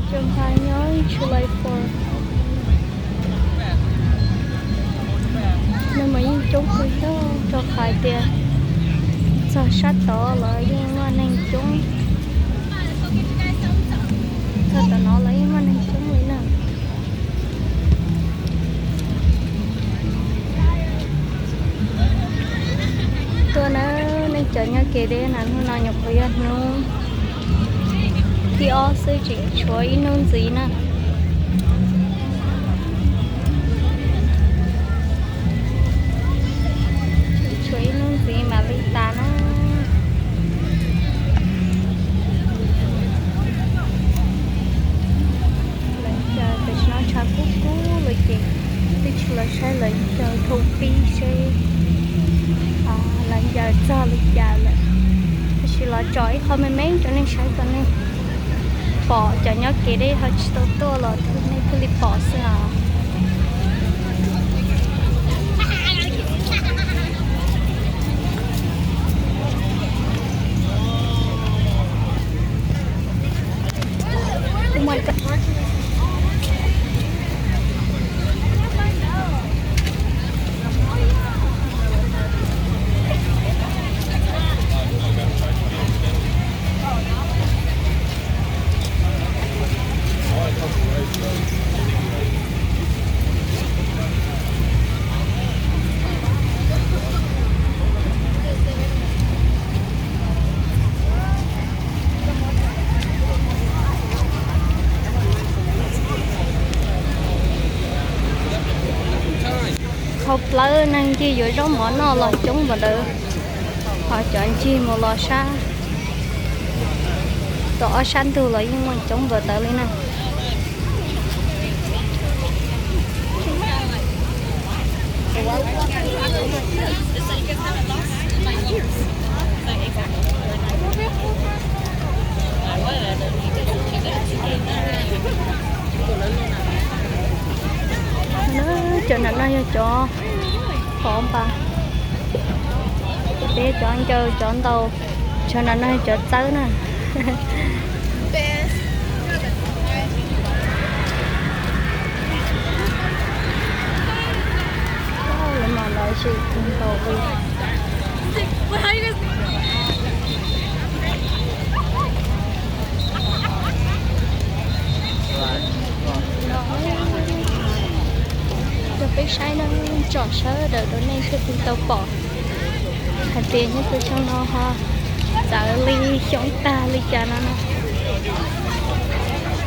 Cov nqaij nyob July Fourth, nws mas yeej coob kawg thiab, rau qhov tias txog sab tod los yeej muaj neeg coob, txog tom no los yeej muaj neeg coob li na. Tuaj na, nej cov nyob kev deb na, hnub no nyuam qhuav yog hnub thib ob xwb, tseem tshuav ib hnub ntxiv na. Tshuav ib hnub ntxiv mam li tas na. Lawv caw tam sim no tshav kub kub lawm ces twb tsis los saib lawv caw dhau pib seb lawv ncaws txog li cas lawm. Tab sis los tso ib qho me me rau nej saib kom nej pom cov nyob kev deb ho tsis tau tuaj los nej thiaj li pom xwb os. Qhov plawv neeg ncig yuav zaub mov noj los coob npaum ntawd, ho cov ncig mus los sab tom ob sab ntug los yeej muaj coob npaum ntawd li na. Cov nram no yog cov pov npas, peb cov ncaws cov ntaus, cov nram no yog cov txawb na. Lawv mas lawv tsis ntaus li. Rau peb saib na, tsom sawv daws rau nej thiaj li tau pom hais tias nyob rau xyoo no ho txawv li xyoo tag li cas no na.